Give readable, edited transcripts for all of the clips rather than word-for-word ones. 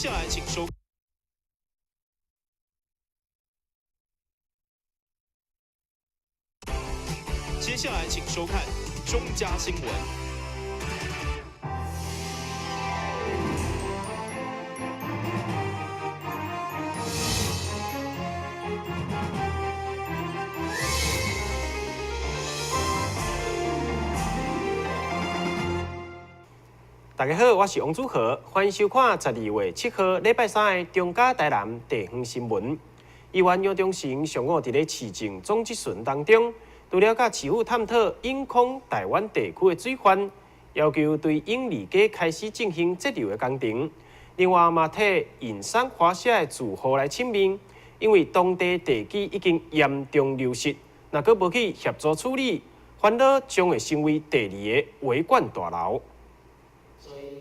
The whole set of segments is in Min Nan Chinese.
下來請收。接下來請收看中嘉新聞。大家好，我是王祖和，歡迎收看12月7號禮拜三的中嘉台南地方新聞。議員楊忠誠上午佇咧市政總質詢當中，除了佮市府探討永康台灣地區的水患，要求對永利街開始進行截流的工程。另外嘛，替銀山華社的住戶來請命，因為當地地基已經嚴重流失，若閣無去協助處理，煩惱將會成為第二个維管大樓。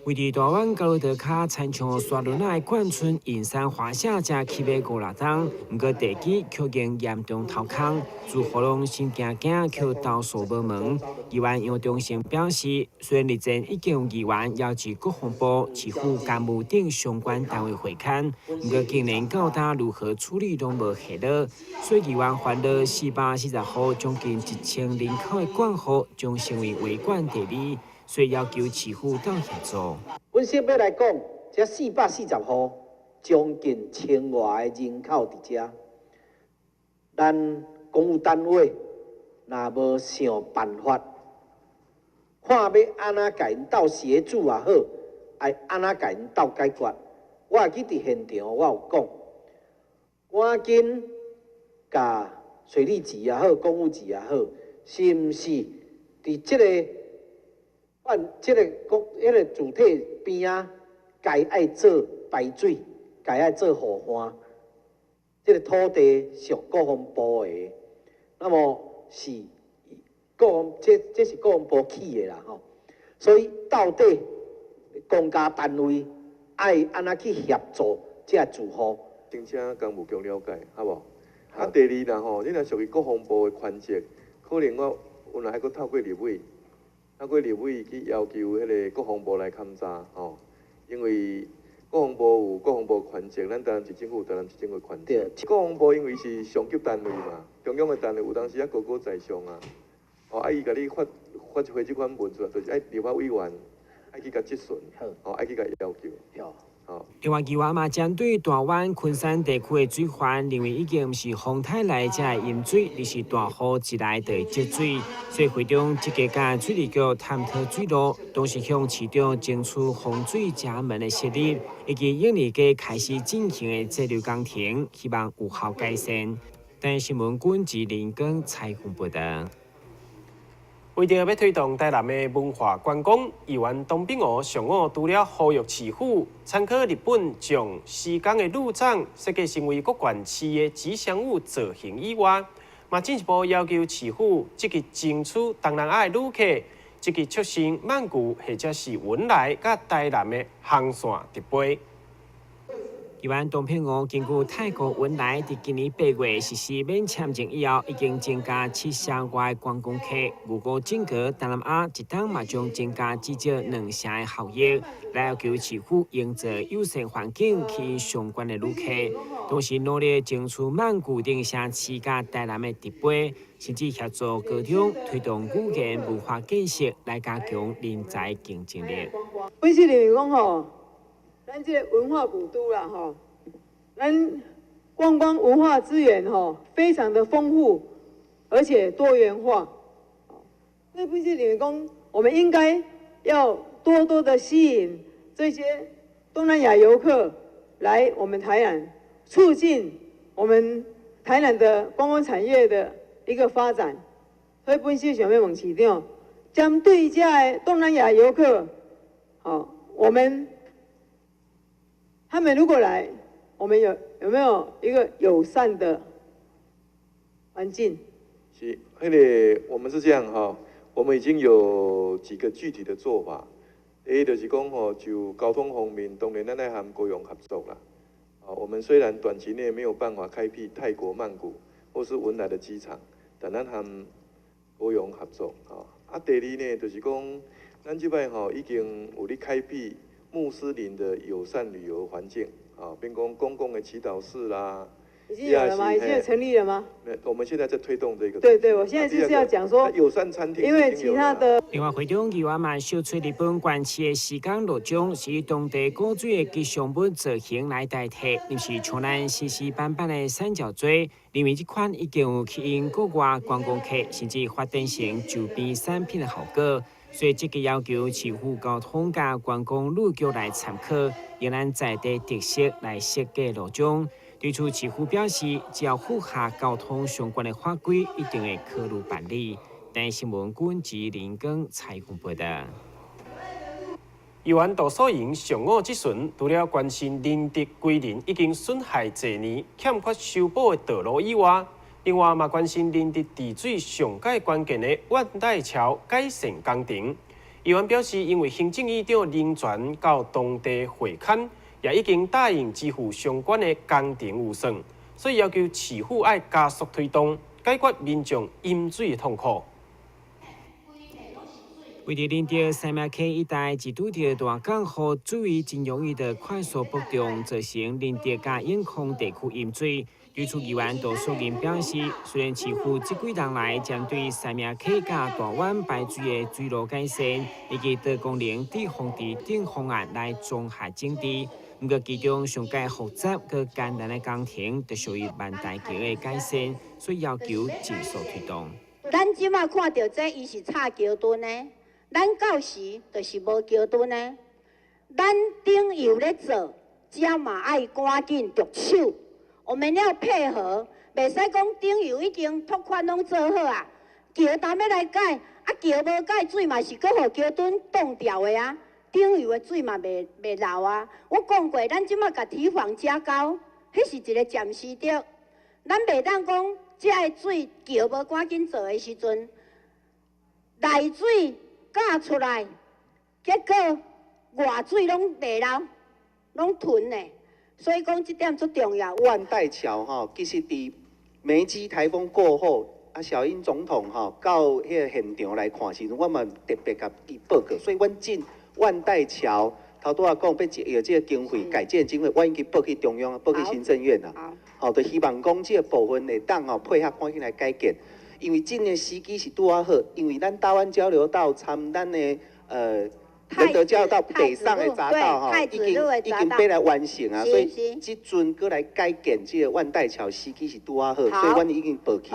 位佇大灣交流道跤，親像沙崙仔的貫村銀山華社才起欲五六冬，毋過地基卻經嚴重掏空，住戶攏心驚驚，去投訴無門。議員楊忠誠表示，雖然日前已經有議員要求國防部、市府幹務等相關單位會勘，毋過竟然到今如何處理攏無下落，所以議員煩惱440戶將近1000人口的管戶將成為維管第二。所以要求市府鬥協助。阮先欲來講，這440戶，將近千外个人口佇遮，咱公務單位若無想辦法，看欲按怎共𪜶鬥協助也好，愛按怎共𪜶鬥解決。我會記佇現場，我有講，趕緊共水利局也好，工務局也好，是毋是佇這个？按這个國，彼个主體邊仔，該愛做排水，該愛做護岸，這个土地屬國防部的，那麼是國防，這這是國防部起的啦吼，所以到底公家單位愛按怎去協助這住戶？先請工務局了解，好無？啊，第二啦吼，你若屬於國防部的權責，可能我有若愛閣透過立委。透過立委去要求彼个國防部來勘查吼，因為國防部有國防部權責，咱台南市政府有台南市政府權責。國防部因為是上級單位嘛，中央的單位有當時猶高高在上啊，哦，啊伊共你發發一回這款文出來，就是愛立法委員愛去共質詢，哦，愛去共要求。另外，議員嘛針對大灣昆山地區的水患，認為已經毋是風颱來才會淹水，而是大雨一來就會積水。所以會長積極佮水利局探討水路，同時向市長爭取防水閘門的設立，以及永利街開始進行的截流工程，希望有效改善。台新聞軍志林根採訪報道。為著欲推動台南的文化觀光，議員董炳娥上午除了呼籲市府參考日本將時光的路障設計成為各縣市的吉祥物造型以外，嘛進一步要求市府積極爭取東南亞的旅客，積極促成曼谷或者是文萊佮台南的航線直飛。議員董片娥根據泰國文萊佇今年8月實施免簽證以後，已經增加7成外觀光客。預估整個東南亞一冬嘛將增加至少2成的效益，來要求市府營造友善環境，吸引相關的旅客，同時努力爭取曼谷等城市佮台南的直飛，甚至協助高中推動語言文化建設，來加強人才競爭力。本身認為講吼，咱這个文化古都啦，吼，咱觀光文化資源吼非常的豐富，而且多元化。所以本身認為講，我們應該要多多的吸引這些東南亞遊客來我們台南，促進我們台南的觀光產業的一個發展。所以本身想欲問市長，針對這个東南亞遊客，吼，我們。他們如果來，我們有沒有一個友善的環境？是，彼个我們是這樣哈，我們已經有幾個具體的做法。第一就是講吼，就交通方面，當然咱愛和高雄合作啦。啊，我們雖然短期內沒有辦法開闢泰國曼谷或是文萊的機場，但咱和高雄合作。啊，第二呢，就是講咱這擺吼已經有咧開闢穆斯林的友善旅遊環境啊，比如講公共的祈禱室啦。已經有了嗎？已經有成立了嗎？我們現在在推動這個。對對，我現在就是要講說，友善餐廳，因為其他的。另外，會中議員嘛，秀出日本關市的時間路障是以當地古錐的吉祥物造型來代替，毋是像咱死死板板的三角錐。認為這款已經有吸引國外觀光客，甚至發展成周邊產品的效果。所以積極要求市府交通佮觀光旅局來參考，用咱在地特色來設計路障。對此，市府表示，只要符合交通相關的法規，一定會考慮辦理。台視新聞軍吉林光採訪報道。議員杜素瑩上午質詢，除了關心仁德歸仁已經損害濟年、欠缺修補的道路以外，另外嘛關心仁德治水上蓋關鍵的萬代橋改善工程。議員表示，因為行政院長林全到當地會勘，也已經答應支付相關的工程預算，所以要求市府愛加速推動，解決民眾飲水的痛苦。位佇仁德三廟溪一帶，一拄著大降雨，水真容易的快速膨脹，造成仁德佮永康地區淹水。對此議員杜素瑩表示，雖然市府這幾冬來針對三廟溪佮大灣排水的水路改善，以及多功能滯洪池等方案來綜合整治，毋過其中上蓋複雜閣艱難的工程，就屬於萬代橋的改善，所以要求盡速推動。咱這馬看著這，伊是拆橋墩的，咱到時就是無橋墩的。咱頂游咧做，遮嘛愛趕緊著手。我們要配合，袂使講頂游已經拓寬攏做好啊，橋擔欲來改，啊橋無改，水嘛是閣予橋墩擋掉的啊。頂游的水嘛袂流啊。我講過，咱這馬共堤防加高，彼是一个暫時的。咱袂當講，遮的水橋無趕緊做的時陣，內水架出來，結果外水攏袂流，攏囤的。所以講這點足重要。萬代橋吼，其實佇梅基颱風過後，啊小英總統吼到彼个現場來看時陣，我嘛特別共伊報告，所以阮進萬代橋頭拄仔講欲一億這个經費改建經費，我已經報去中央，報去行政院啦。吼，就希望講這個部分會當吼配合趕緊來改建，因為這个時機是拄仔好，因為咱大灣交流道參咱的仁德交流道北上的匝道吼，已經欲來完成啊，所以這陣閣來改建這个萬代橋時機是拄仔好，所以阮已經報去。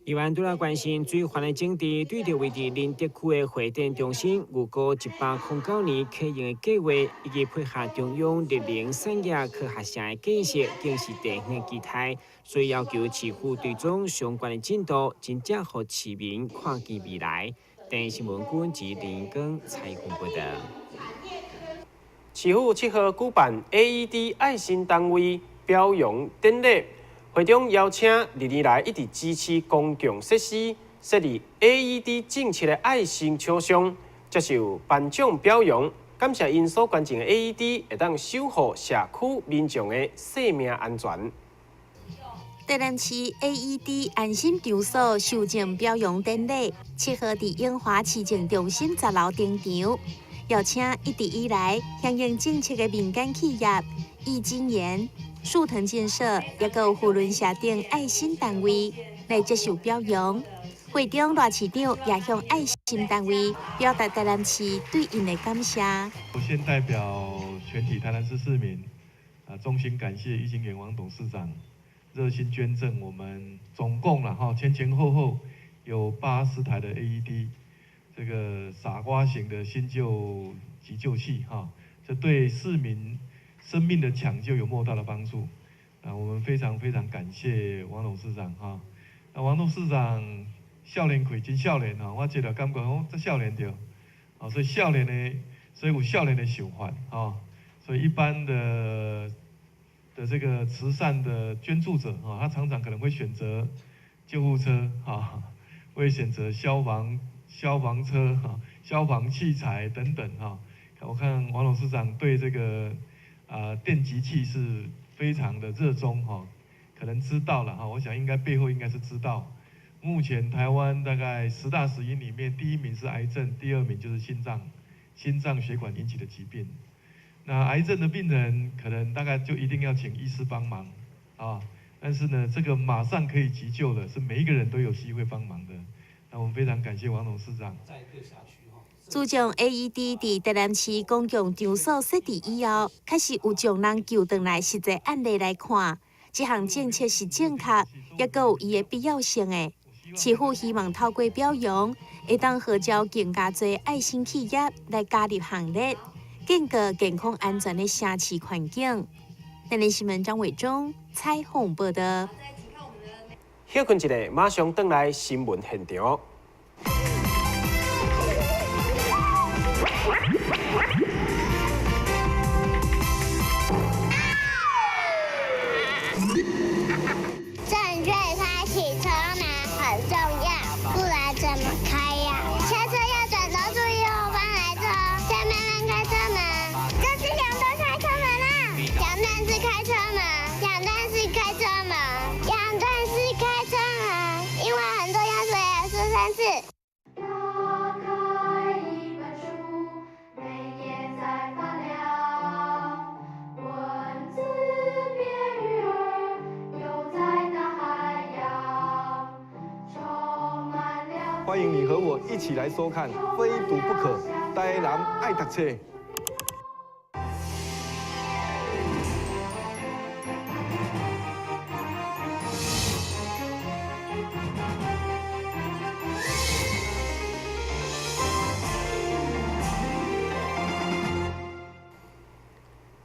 議員除了關心水患的整治，對著位佇仁德區的會展中心，預估109年啟用的計劃，以及配合中央綠能產業科學城的建設，更是地方的期待，所以要求市府追蹤相關的進度，真正予市民看見未來。電視新聞軍及林光採訪報道。市府7號舉辦 AED 愛心單位表揚典禮，會中邀請歷年來一直支持公共設施設立 AED 政策的愛心廠商，接受頒獎表揚，感謝𪜶所捐贈的 AED 會當守護社區民眾的生命安全。台南市 AED 安心場所授證表揚典禮，7號佇永華市政中心10樓登場，邀請一直以來響應政策的民間企業易金言、樹騰建設，抑閣有扶輪社等愛心單位來接受表揚。會中賴市長也向愛心單位表達台南市對𪜶的感謝。我先代表全體台南市市民，啊，衷心感謝易金言王董事長。熱心捐贈，我們總共啦哈前前後後有80台的 AED，這個傻瓜型的新舊急救器哈，這對市民生命的搶救有莫大的幫助。啊，我們非常非常感謝王董事長哈。那王董事長少年氣真少年哈，我這個感覺講這少年著，哦，所以少年的，所以有少年的想法哈，所以一般的這個慈善的捐助者啊，他常常可能會選擇救護車哈，會選擇消防車哈、消防器材等等哈。我看王董事長對這個啊電擊器是非常的熱衷哈，可能知道了哈，我想應該背後應該是知道。目前台灣大概10大死因裡面，第一名是癌症，第二名就是心臟血管引起的疾病。那癌症的病人可能大概就一定要请医师帮忙啊，但是呢，这个马上可以急救的，是每一个人都有机会帮忙的。那我们非常感谢王董事长。自从 AED 佇台南市公共场所设置以后，确实有众人救轉來實際案例來看，這項政策是正確，抑閣有伊的必要性的。市府希望透過表揚，會當號召更加濟愛心企業來加入行列，建構健康安全的城市環境。台南新聞張偉忠採訪報道。歇睏一下，馬上轉來新聞現場。正確開啟車門很重要，不然怎麼開呀？下車要轉頭注意後方來車，再慢慢開車門。這是兩段開車門啦，兩段式開車門，兩段式開車門，兩段式開車門，因為很重要，所以要說三次。打開一本書，每頁在發亮，文字變魚兒，游在大海洋，充滿了。歡迎你和我一起來收看《非讀不可》，台南愛讀冊。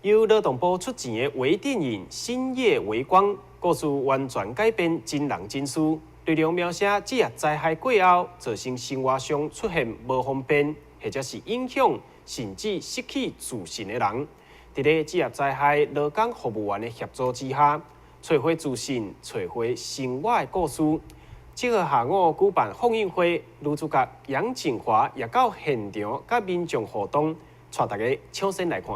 由勞動部出錢的微電影《星夜微光》，故事完全改編真人真事，內容描寫職業災害過後，造成生活上出現無方便，或者是影響，甚至失去自信的人。佇咧職業災害勞工服務員的協助之下，找回自信、找回生活的故事。7號下午舉辦放映會，女主角楊謹華也到現場佮民眾互動，帶大家搶先來看。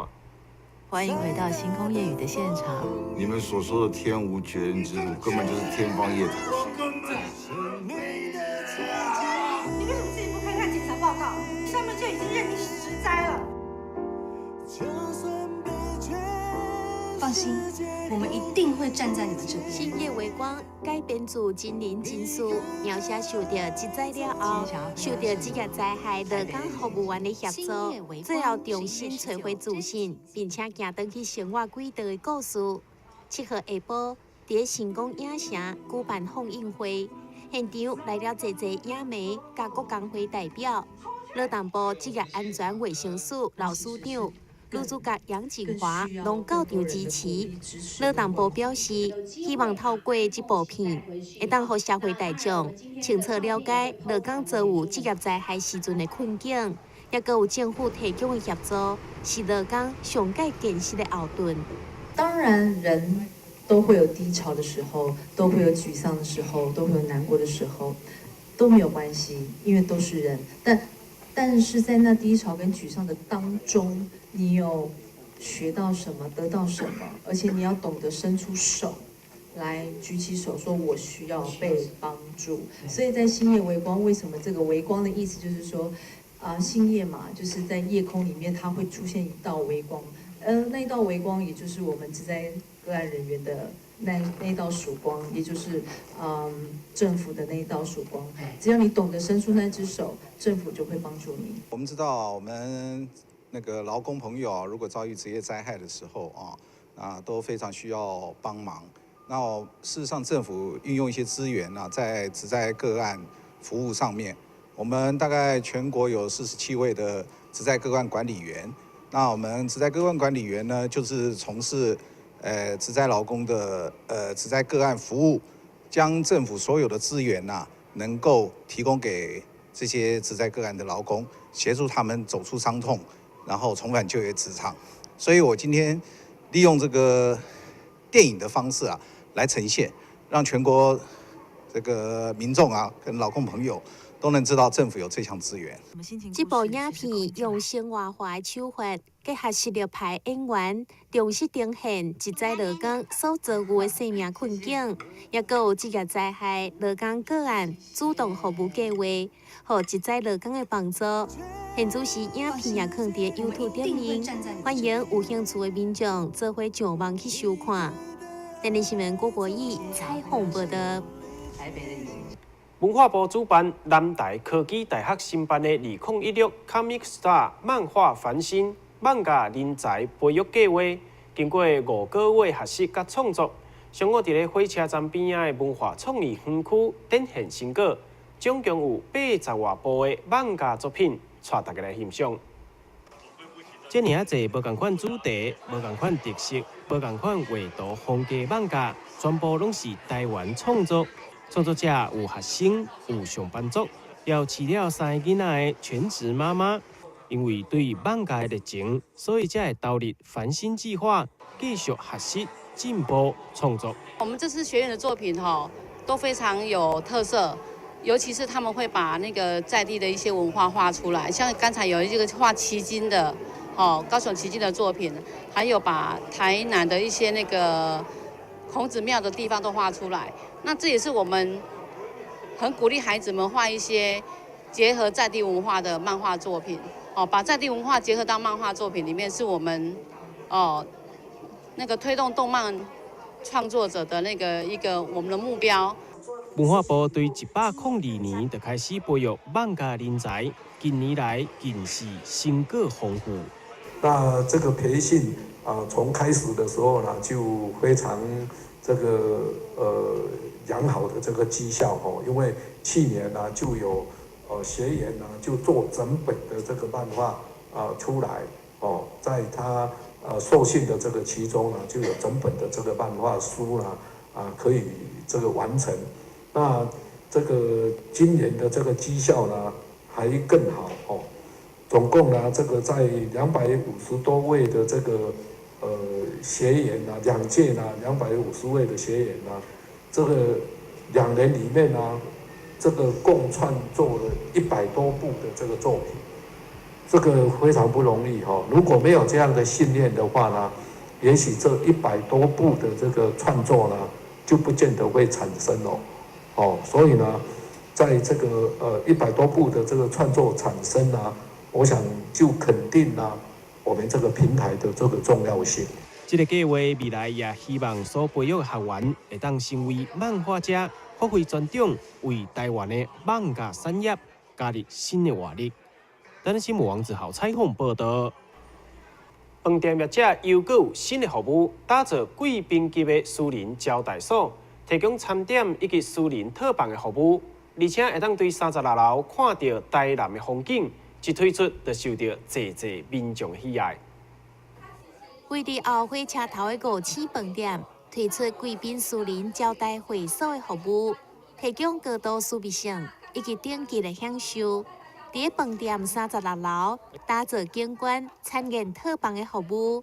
歡迎回到星空夜雨的現場。你們所說的天無絕人之路，根本就是天方夜譚。你為什麼自己不看看檢查報告？上面就已經認定是職災了。放心，我們一定會站在你們這邊。星夜微光改編自真人真事，描寫受到職災了後，受到職業災害勞工服務員的協助，最後重新找回自信，並且行轉去生活軌道的故事。7號下晡，佇星光影城舉辦放映會，現場來了濟濟影迷佮各工會代表，勞動部職業安全衛生署老署長。女主角楊謹華攏到場支持。勞動部表示，希望透過這部片，會當予社會大眾清楚了解勞工遭遇職業災害時陣的困境，抑閣有政府提供的協助，是勞工上蓋堅實的後盾。當然，人都會有低潮的時候，都會有沮喪的時候，都會有難過的時候，都沒有關係，因為都是人。但是在那低潮跟沮喪的當中，你有學到什麼，得到什麼？而且你要懂得伸出手來，舉起手說我需要被幫助。所以在星夜微光，為什麼這個微光的意思就是說，星夜嘛，就是在夜空裡面它會出現一道微光，那一道微光也就是我們職災個案人員的那道曙光，也就是政府的那一道曙光。只要你懂得伸出那隻手，政府就會幫助你。我們知道，我們那個勞工朋友啊，如果遭遇職業災害的時候啊，都非常需要幫忙。那事實上，政府運用一些資源啊，在職災個案服務上面，我們大概全國有47位的職災個案管理員。那我們職災個案管理員呢，就是從事職災勞工的職災個案服務，將政府所有的資源啊，能夠提供給這些職災個案的勞工，協助他們走出傷痛，然後重返就業職場。所以我今天利用這個電影的方式啊，來呈現，讓全國這個民眾啊，跟勞工朋友都能知道政府有這項資源。這部影片用生活化的手法，結合實力派演員，忠實呈現職災勞工所遭遇的生命困境，抑閣有職業災害勞工個案主動服務計劃，予職災勞工的幫助，現此時影片也囥佇 YouTube 頂面，歡迎有興趣的民眾做伙上網去收看。電視新聞郭博義採訪報導。文化部主辦南台科技大學申辦的2016 Comic Star 漫畫繁星漫畫人才培育計劃，經過5個月學習佮創作，上午佇咧火車站邊仔的文化創意園區展現成果，總共有80外部的漫畫作品，帶大家來欣賞。這爾仔濟無仝款主題、無仝款特色、無仝款畫圖風格漫畫，全部攏是台灣創作。創作者有學生、有上班族，也有飼了三个囡仔的全職媽媽。因為對漫畫的熱情，所以才會投入繁星計劃，繼續學習、進步、創作。我們這次學員的作品哈，都非常有特色，尤其是他們會把那個在地的一些文化畫出來，像剛才有一個畫旗津的，哦，高雄旗津的作品，還有把台南的一些那個孔子廟的地方都畫出來。那這也是我們很鼓勵孩子們畫一些結合在地文化的漫畫作品，哦，把在地文化結合到漫畫作品裡面，是我們哦那個推動動漫創作者的那個一個我們的目標。文化部對102年就開始培育漫畫人才，近年來更是成果豐富。那這個培訓啊，從開始的時候呢，就非常這個良好的這個績效哦，因為去年呢就有學員呢就做整本的這個漫畫啊出來哦，在他受訓的這個其中呢，就有整本的這個漫畫書呢啊可以這個完成。那這個今年的這個績效呢還更好哦，總共呢這個在250多位的這個學員呢，兩屆呢250位的學員呢，這個2年裡面呢，這個共創作了100多部的這個作品，這個非常不容易哈。如果沒有這樣的訓練的話呢，也許這100多部的這個創作呢，就不見得會產生哦。哦，所以呢，在這個100多部的這個創作產生呢，我想就肯定呢，我們這個平台的這個重要性。這個計劃未來也希望所培育學員會當成為漫畫家，發揮專長，為台灣的漫畫產業加入新的活力。等新聞王子豪採訪報導。飯店業者又閣有新的服務，打造貴賓級的私人招待所，提供餐點以及私人套房的服務，而且會當對36樓看著台南的風景，一推出就受到濟濟民眾喜愛。位佇後火車頭的五星飯店推出貴賓私人招待會所的服務，提供高度私密性以及頂級的享受。佇飯店36樓打造景觀餐宴套房的服務，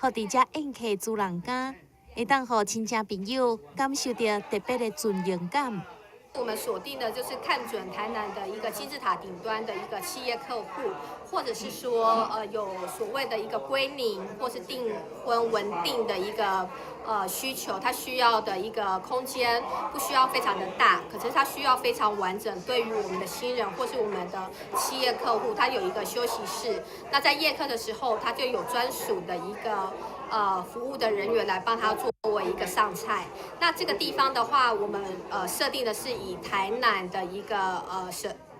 予佇遮宴客主人家會當予親戚朋友感受著特別的尊榮感。我們鎖定的就是看準台南的一個金字塔頂端的一個企業客戶，或者是說，有所謂的一個歸寧或是訂婚穩定的一個需求，他需要的一個空間不需要非常的大，可是他需要非常完整。對於我們的新人或是我們的企業客戶，他有一個休息室。那在宴客的時候，他就有專屬的一個服務的人員來幫他作為一個上菜。那這個地方的話，我們設定的是以台南的一個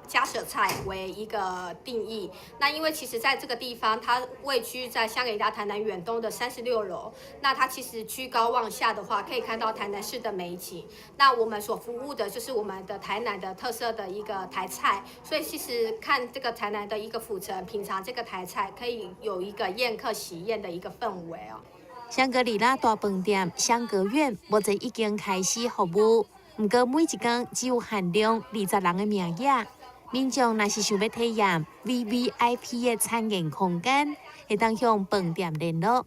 家舍菜為一個定義。那因為其實在這個地方，它位居在香格里拉台南遠東的36樓。那它其實居高望下的話，可以看到台南市的美景。那我們所服務的就是我們的台南的特色的一個台菜。所以其實看這個台南的一個府城，品嘗這個台菜，可以有一個宴客喜宴的一個氛圍哦。香格里拉大飯店香格苑目前已經開始服務，毋過每一工只有限量20人的名額。民眾若是想欲體驗 VVIP 的餐飲空間，會當向飯店聯絡。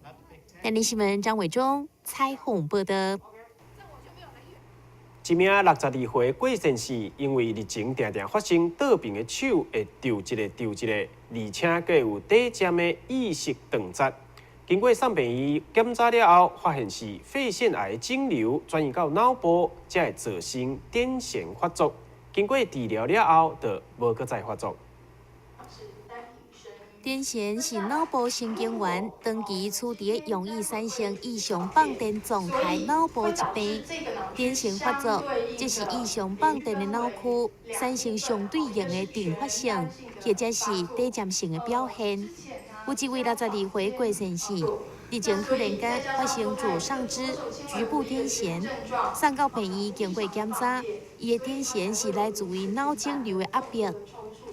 電視新聞張偉忠採訪報導。一名62歲郭先生，因為日前定定發生倒爿的手會抽一下抽一下，而且閣有短暫的意識斷絕。經過送病院檢查了後，發現是肺腺癌腫瘤轉移到腦部，才會造成癲癇發作。經過治療了後，就無閣再發作。癲癇是腦部神經元長期處佇容易產生異常放電狀態腦部疾病。癲癇發作，這是異常放電的腦區產生相對應的陣發性，或者是短暫性的表現。有一位62歲郭先生，日前突然間發生左上肢局部癲癇，送到病院經過檢查，伊的癲癇是來自於腦腫瘤的壓迫。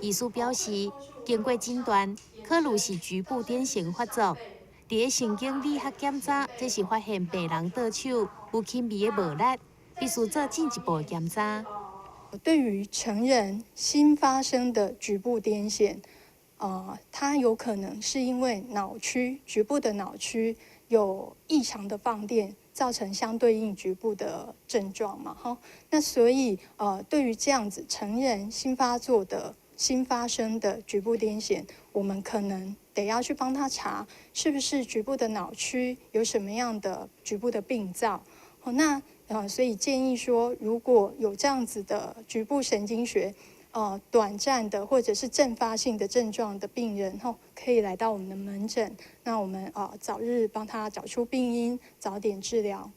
醫師表示，經過診斷，可能是局部癲癇發作。佇神經理學檢查，這是發現病人倒手有輕微的無力，必須做進一步檢查。對於成人新發生的局部癲癇，它有可能是因為腦區局部的腦區有異常的放電，造成相對應局部的症狀嘛？哈，那所以對於這樣子成人新發作的新發生的局部癲癇，我們可能得要去幫他查，是不是局部的腦區有什麼樣的局部的病灶。好，那所以建議說，如果有這樣子的局部神經學，短暫的或者是陣發性的症狀的病人，吼，可以來到我們的門診，那我們早日幫他找出病因，早點治療。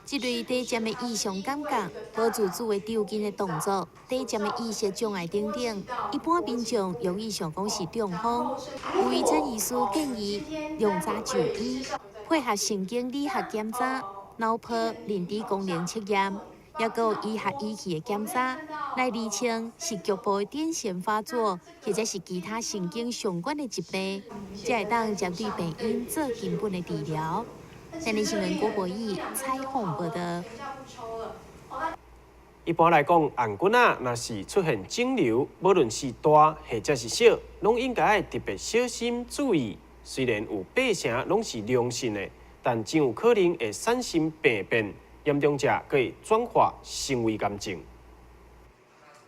這類短暫的異常感覺、無自主的抽筋的動作、短暫的意識障礙等等，一般民眾容易想講是中風。有醫診醫師建議量早就醫，配合神經理學檢查、腦波認知功能測驗，抑閣有醫學儀器的檢查，來釐清是局部的癲癇發作，或者是其他神經相關的疾病，才會當針對病因做根本的治療。三立新聞郭博義採訪報道。一般來講，頷頸仔若是出現腫瘤，無論是大或者是小，攏應該愛特別小心注意。雖然有八成攏是良性的，但真有可能會產生病變，嚴重者閣會轉化成為癌症。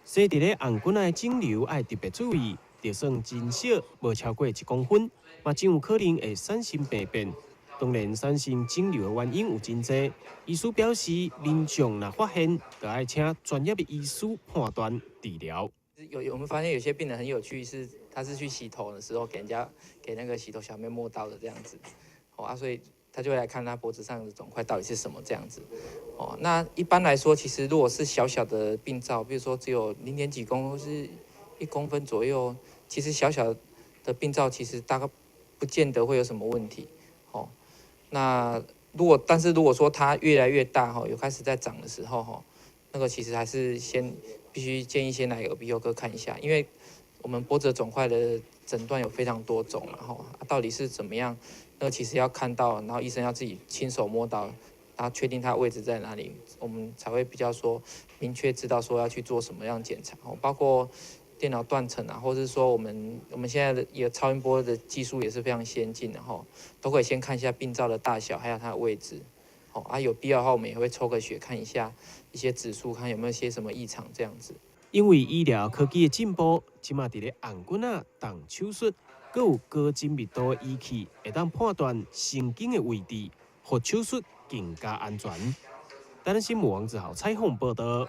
生佇咧頷頸仔的腫瘤愛特別注意，就算真小，無超過1公分，嘛真有可能會產生病變。當然，產生腫瘤的原因有真濟。醫師表示，民眾若發現，就愛請專業的醫師判斷治療。有我們發現有些病人很有趣，是他是去洗頭的時候，給人家給那個洗頭小妹摸到的這樣子，哦啊，所以他就會來看他脖子上的腫塊到底是什麼這樣子。哦，那一般來說，其實如果是小小的病灶，比如說只有0點幾公或是1公分左右，其實小小的病灶其實大概不見得會有什麼問題。哦，那如果但是如果說它越來越大哈，有開始在長的時候哈，那個其實還是先必須建議先來耳鼻喉科看一下，因為我們脖子腫塊的診斷有非常多種，然後到底是怎麼樣，那個其實要看到，然後醫生要自己親手摸到，然後確定它位置在哪裡，我們才會比較說明確知道說要去做什麼樣檢查，包括電腦斷層啊，或者是說我們現在的一個超音波的技術也是非常先進的吼，都可以先看一下病灶的大小，還有它的位置，哦啊有必要的話，我們也會抽個血看一下一些指數，看有沒有些什麼異常這樣子。因為醫療科技的進步，這馬佇咧頷頸仔動手術，閣有高精密度的儀器，會當判斷神經的位置，予手術更加安全。台南新聞王子豪採訪報道。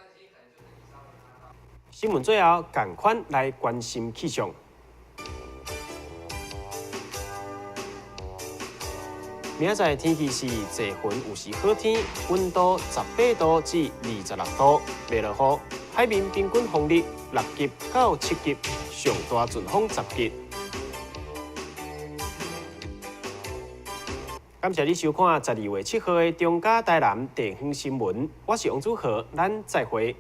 新聞最後，仝款來關心氣象。明仔載天氣是濟雲有時好天，溫度18度至26度，袂落雨。海面平均風力6級到7級，上大陣風10級。感謝你收看12月7號的中嘉台南地方新聞，我是王祖豪，咱再會。